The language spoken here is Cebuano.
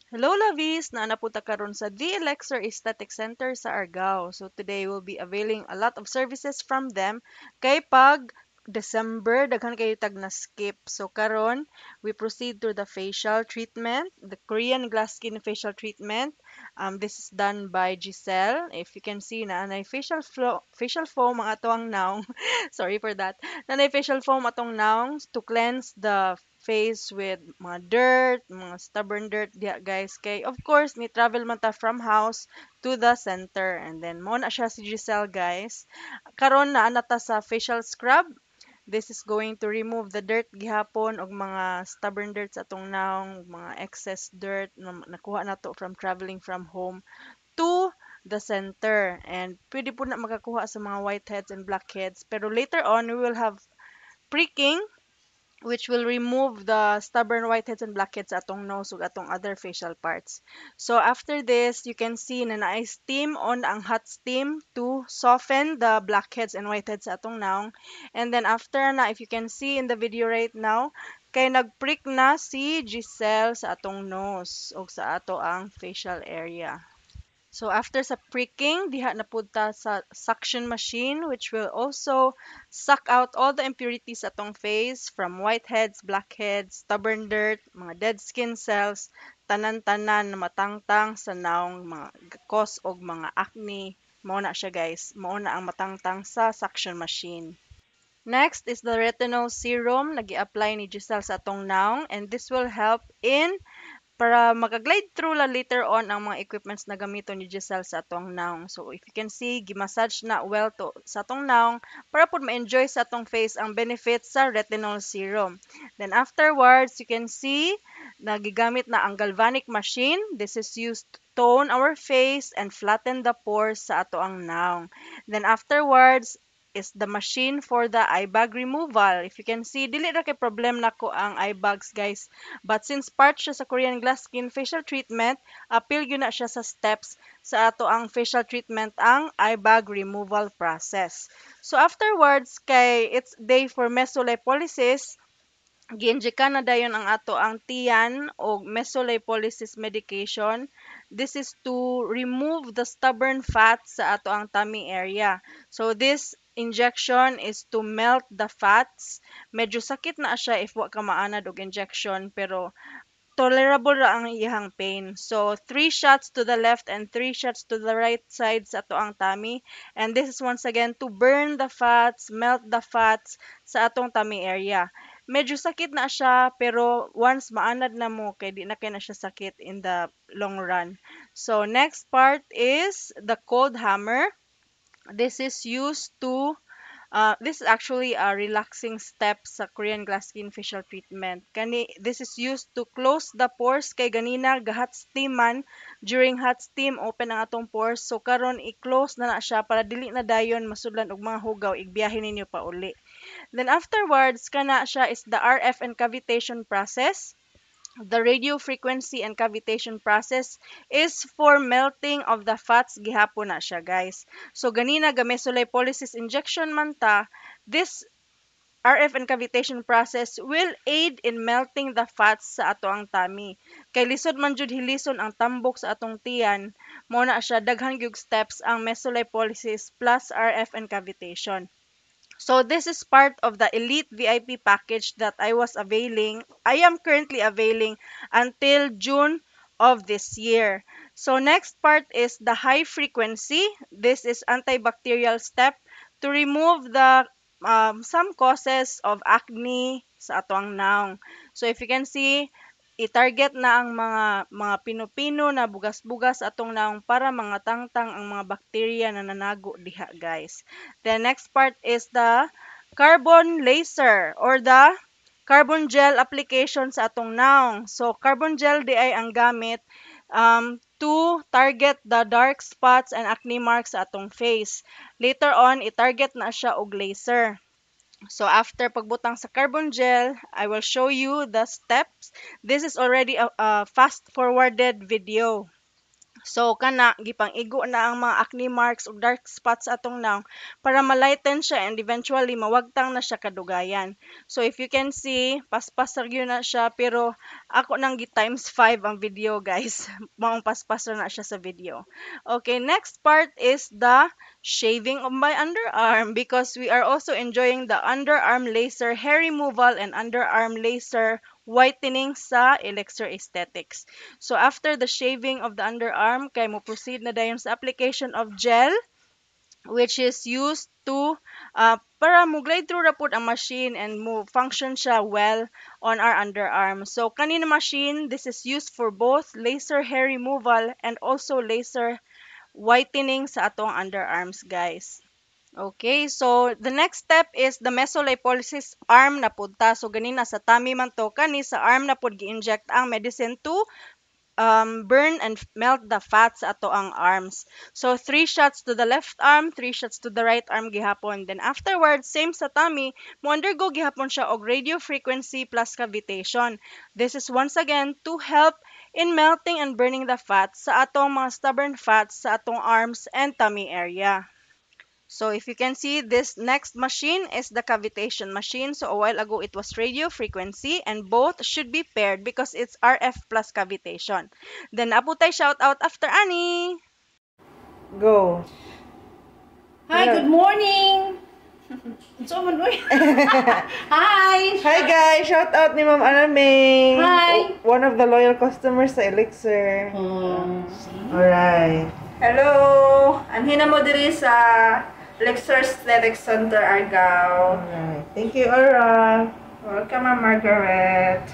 Hello, lovies! Naa na pud ta karon sa The Elixir Aesthetic Center sa Argao. So today we'll be availing a lot of services from them kay pag December daghan kayo tag na skip. So karon we proceed to the facial treatment, the Korean glass skin facial treatment. This is done by Giselle. If you can see na anay facial flow, facial foam ang atoang naong. Sorry for that. Nanay facial foam atong naong to cleanse the face with mga dirt, mga stubborn dirt diha, guys, kay of course ni travel man ta from house to the center. And then mo na siya si Giselle, guys. Karon naa na ta sa facial scrub. This is going to remove the dirt gihapon og mga stubborn dirt sa atong naong, mga excess dirt na nakuha nato from traveling from home to the center. And pwede po na makakuha sa mga whiteheads and blackheads. Pero later on, we will have pricking, which will remove the stubborn whiteheads and blackheads sa atong nose ug atong other facial parts. So after this, you can see na naay steam on ang hot steam to soften the blackheads and whiteheads sa atong naong. And then after na, if you can see in the video right now, kay nagprick na si Giselle sa atong nose ug sa ato ang facial area. So after sa pricking, diha na pud ta sa suction machine, which will also suck out all the impurities sa atong face from whiteheads, blackheads, stubborn dirt, mga dead skin cells, tanan-tanan na matangtang sa naong, mga cause og mga acne. Mao na siya, guys. Mao na ang matangtang sa suction machine. Next is the retinol serum na gi-apply ni Giselle sa atong naong, and this will help in para makaglide through la later on ang mga equipments na gamiton ni Giselle sa atong naong. So if you can see, gimassage na well to sa atong naong para pud ma-enjoy sa atong face ang benefits sa retinol serum. Then afterwards, you can see na gigamit na ang galvanic machine. This is used to tone our face and flatten the pores sa ato ang naong. Then afterwards is the machine for the eye bag removal. If you can see, dili ra kay problem nako ang eye bags, guys. But since part siya sa Korean glass skin facial treatment, apil gyud na siya sa steps sa ato ang facial treatment ang eye bag removal process. So afterwards, kay it's day for mesolipolysis, giinjekan na dayon ang ato ang tiyan og mesolipolysis medication. This is to remove the stubborn fat sa ato ang tummy area. So this injection is to melt the fats. Medyo sakit na siya if wa ka maanad og injection, pero tolerable ra ang iyang pain. So, three shots to the left and three shots to the right side sa ato ang tummy. And this is once again to burn the fats, melt the fats sa atong tummy area. Medyo sakit na siya, pero once maanad na mo kay di na kay na siya sakit in the long run. So, next part is the cold hammer. This is actually a relaxing step sa Korean glass skin facial treatment. Kani this is used to close the pores kay ganina ga-hot steam man. During hot steam, open ang atong pores. So karon i-close na na siya para dili na dayon masudlan og mga hugaw igbiyahe ninyo pa uli. Then afterwards, kana siya is the RF and cavitation process. The radio frequency and cavitation process is for melting of the fats gihapon na siya, guys. So ganina ga mesolipolysis injection man ta, this RF and cavitation process will aid in melting the fats sa ato ang tummy. Kay lisod man jud hilison ang tambok sa atong tiyan, mao na siya daghan gyud steps ang mesolipolysis plus RF and cavitation. So this is part of the elite VIP package that I was availing. I am currently availing until June of this year. So next part is the high frequency. This is antibacterial step to remove the some causes of acne sa atoang naong. So if you can see, i-target na ang mga pino-pino na bugas-bugas atong naong para mga tangtang ang mga bakterya na nanago diha, guys. The next part is the carbon laser or the carbon gel application sa atong naong. So carbon gel di ay ang gamit to target the dark spots and acne marks sa atong face. Later on, i-target na siya og laser. So after pagbutang sa carbon gel, I will show you the steps. This is already a fast forwarded video. So kana gipang-igo na ang mga acne marks ug dark spots atong nawong para ma-lighten siya and eventually mawagtang na siya kadugayan. So if you can see, paspas ra gyud na siya, pero ako nang gi times 5 ang video, guys. Maong paspas ra na siya sa video. Okay, next part is the shaving of my underarm because we are also enjoying the underarm laser hair removal and underarm laser whitening sa Elixir Aesthetics. So after the shaving of the underarm, kay mo proceed na dayon sa application of gel, which is used to para mo glide through ra pud ang machine and mo function siya well on our underarm. So kani na machine, this is used for both laser hair removal and also laser whitening sa atong underarms, guys. Okay, so the next step is the mesolipolysis arm na pud ta. So ganina sa tummy man to, kani sa arm na pud gi-inject ang medicine to burn and melt the fats sa ato ang arms. So three shots to the left arm, three shots to the right arm gihapon. Then afterwards, same sa tummy, mo undergo gihapon siya og radio frequency plus cavitation. This is once again to help in melting and burning the fats sa atong mga stubborn fats sa atong arms and tummy area. So if you can see, this next machine is the cavitation machine. So a while ago, it was radio frequency, and both should be paired because it's RF plus cavitation. Then naa pud tay shout out after ani. Go. Hi, Hello. Good morning. So man, uy. Hi. Hi guys! Shout out ni Ma'am Ana May. Hi. One of the loyal customers sa Elixir. Oh, see? Alright. Hello! Anhi na mo diri sa Elixir Aesthetic Center, Argao. Alright. Thank you, Aura. Welcome, Ma'am Margaret.